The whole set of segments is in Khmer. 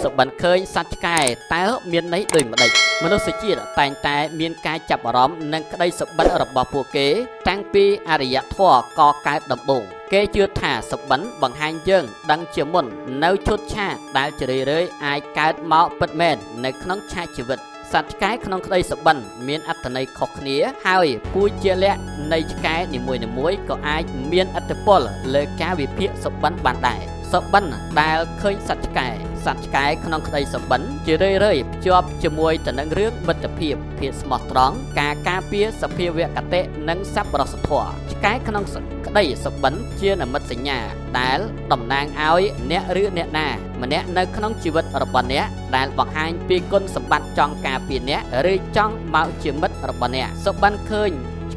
សុបិនឃើញសត្វឆ្កែតើមានន័យដូចម្ដេចមនុស្សជាតិតែងតែមានការចាប់អារម្មណ៍និងក្តីសុបិនរបស់ពួកគេ តាំងពីអរិយធម៌កកើតដំបូងគេជឿថាសុបិនបង្ហាញយើងដឹងជាមុននៅឈុតឆាកដែលជារឿយៗអាចកើតមកពិតមែននៅក្នុងឆាកជីវិតសត្វឆ្កែក្នុងក្តីសុបិនមានអត្ថន័យខុសគ្នាហើយពូជជាលក្ខណ៍នៃឆ្កែនីមួយៗក៏អាចមានឥទ្ធិពលលើការវិភាគសុបិនបានដែរសុបិនដែលឃើញសត្វឆ្កែសត្វឆ្កែក្នុងក្តីសុបិនជារឿយៗភ្ជាប់ជាមួយទៅនឹងរឿងមិត្តភាពភាពស្មោះត្រង់ការការពារសភាវគតិនិងសប្បុរសធម៌ឆ្កែក្នុងក្តីសុបិនជានិមិត្តសញ្ញាដែលតំណាងឲ្យអ្នកឬអ្នកណាម្នាក់នៅក្នុងជីវិតរបស់អ្នកដែលបង្ហាញពីគុណសម្បត្តិចង់ការពារអ្នកឬចង់មកជាមិត្តរបស់អ្នកសុបិនឃើញ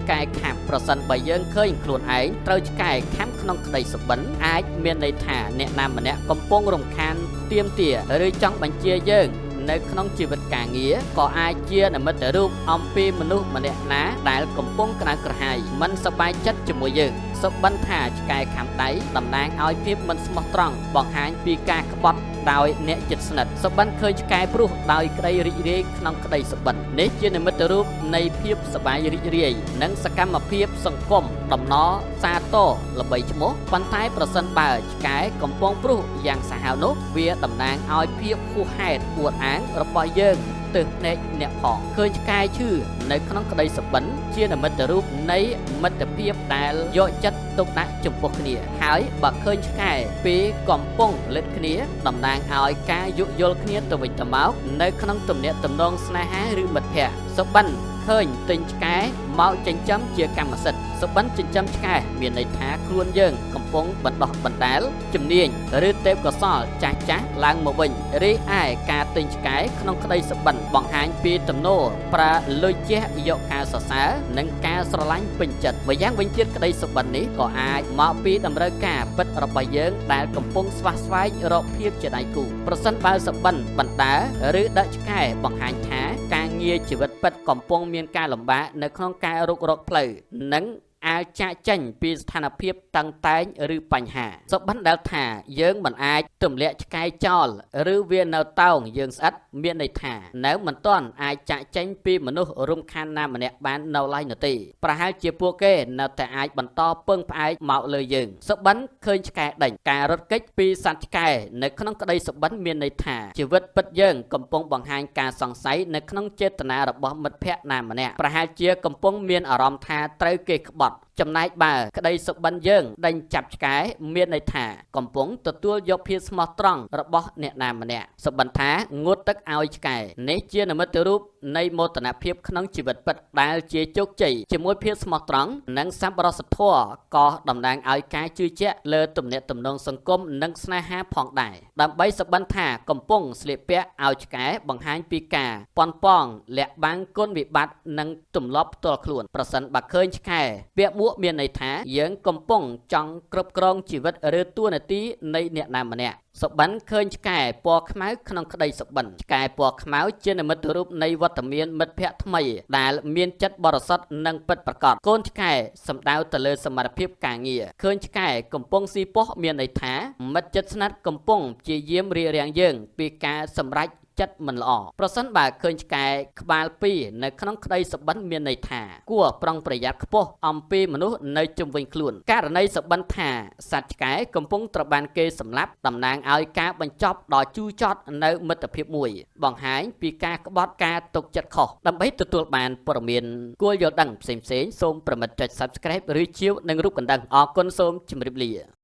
ឆ្កែខាំប្រសិនបើយើងឃើញខ្លួនឯងត្រូវឆ្កែខាំក្នុងក្តីសុបិនអាចមានន័យថាអ្នកណាម្នាក់កំពុងរំខានទាមទារឬចង់បញ្ជាយើងនៅក្នុងជីវិតការងារក៏អាចជានិមិត្តរូបអំពីមនុស្សម្នាក់ណាដែលកំពុងក្តៅក្រហាយមិនសប្បាយចិត្តជាមួយយើងសុបិនថាឆ្កែខាំដៃតំណាងឲ្យភាពមិនស្មោះត្រង់បង្ហាញពីការក្បត់ដោយអ្នកជិតស្និទ្ធសុបិនឃើញឆ្កែព្រុសដោយក្តីរីករាយក្នុងក្តីសុបិននេះជានិមិត្តរូបនៃភាពសប្បាយរីករាយនិងសកម្មភាពសង្គមដំណរសាទរល្បីឈ្មោះប៉ុន្តែប្រសិនបើឆ្កែកំពុងព្រុសយ៉ាងសាហាវនោះវាតំណាងឲ្យភាពហួសហេតុអួតអាងរបស់យើងទើសភ្នែកអ្នកផងឃើញឆ្កែឈឺនៅក្នុងក្តីសុបិនជានិមិត្តរូបនៃមិត្តភាពដែលយកចិត្តទុកដាក់ចំពោះគ្នាហើយបើឃើញឆ្កែពីកំពុងលិតគ្នាតំណាងឲ្យការយោគយល់គ្នាទៅវិញទៅមកនៅក្នុងទំនាក់ទំនងស្នេហាឬមិត្តភក្តិសុបិនឃើញទិញឆ្កែមកចិញ្ចឹមជាកម្មសិទ្ធិសុបិនចិញ្ចឹមឆ្កែមានន័យថាខ្លួនយើងកំពុងបណ្ដោះបណ្ដាលជំនាញឬទេពកោសលចាស់ចាស់ឡើងមកវិញរីឯការទិញឆ្កែក្នុងក្តីសុបិនបង្ហាញពីទំនោរប្រើលុយជះយកការសរសើរនិងការស្រឡាញ់ពេញចិត្តម្យ៉ាងវិញទៀតក្តីសុបិននេះក៏អាចមកពីតម្រូវការពិតរបស់យើងដែលកំពុងស្វះស្វែងរកភាពជាដៃគូប្រសិនបើសុបិនបណ្ដើរឬដឹកឆ្កែបង្ហាញថាការងារជីវិតពិតកំពុងមានការលំបាកនៅក្នុងការរុករកផ្លូវនិងអាចចាកចេញពីស្ថានភាពតឹងតែងឬបញ្ហាសុបិនដែលថាយើងមិនអាចទម្លាក់ឆ្កែចោលឬវានៅតោងយើងស្អិតមានន័យថានៅមិនទាន់អាចចាកចេញពីមនុស្សរំខានណាម្នាក់បាននៅឡើយនោះទេប្រហែលជាពួកគេនៅតែអាចបន្តពឹងផ្អែកមកលើយើងសុបិនឃើញឆ្កែដេញការរត់គេចពីសត្វឆ្កែនៅក្នុងក្តីសុបិនមានន័យថាជីវិតពិតយើងកំពុងបង្ហាញការសង្ស័យនៅក្នុងចេតនារបស់មិត្តភក្តិណាម្នាក់ប្រហែលជាកំពុងមានអារម្មណ៍ថាត្រូវគេក្បត់ចំណែកបើក្តីសុបិនយើងដេញចាប់ឆ្កែមានន័យថាកំពុងទទួលយកភាពស្មោះត្រង់របស់អ្នកណាម្នាក់សុបិនថាងូតទឹកឲ្យឆ្កែនេះជានិមិត្តរូបនៃមោទនភាពក្នុងជីវិតពិតដែលជាជោគជ័យជាមួយភាពស្មោះត្រង់និងសប្បុរសធម៌ក៏តំណាងឲ្យការជឿជាក់លើទំនាក់ទំនងសង្គមនិងស្នេហាផងដែរដើម្បីសុបិនថាកំពុងស្លៀកពាក់ឲ្យឆ្កែបង្ហាញពីការប៉ុនប៉ងលាក់បាំងគុណវិបត្តិនិងទម្លាប់ផ្ទាល់ខ្លួនប្រសិនបើឃើញឆ្កែពាក់មួកមានន័យថាយើងកំពុងចង់គ្រប់គ្រងជីវិតឬតួនាទីនៃអ្នកណាម្នាក់សុបិនឃើញឆ្កែពណ៌ខ្មៅក្នុងក្តីសុបិនឆ្កែពណ៌ខ្មៅជានិមិត្តរូបនៃវត្តមានមិត្តភក្តិថ្មីដែលមានចិត្តបរិសុទ្ធនិងពិតប្រាកដកូនឆ្កែសំដៅទៅលើសមត្ថភាពការងារឃើញឆ្កែកំពុងស៊ីពោះមានន័យថាមិត្តជិតស្និទ្ធកំពុងព្យាយាមរារាំងយើងពីការសម្រេចចិត្តមិនល្អប្រសិនបើឃើញឆ្កែក្បាលពីរនៅក្នុងក្តីសុបិនមានន័យថាគួរប្រុងប្រយ័ត្នខ្ពស់អំពីមនុស្សនៅជុំវិញខ្លួនករណីសុបិនថាសត្វឆ្កែកំពុងត្រូវបានគេសម្លាប់តំណាងឲ្យការបញ្ចប់ដ៏ជូរចត់នៅមិត្តភាពមួយបង្ហាញពីការក្បត់ការទុកចិត្តខុសដើម្បីទទួលបានព័ត៌មានគួរយល់ដឹងផ្សេងៗសូមប្រមិតចុច Subscribe ឬជាវនិងរូបកណ្ដឹងអរគុណសូមជម្រាបលា។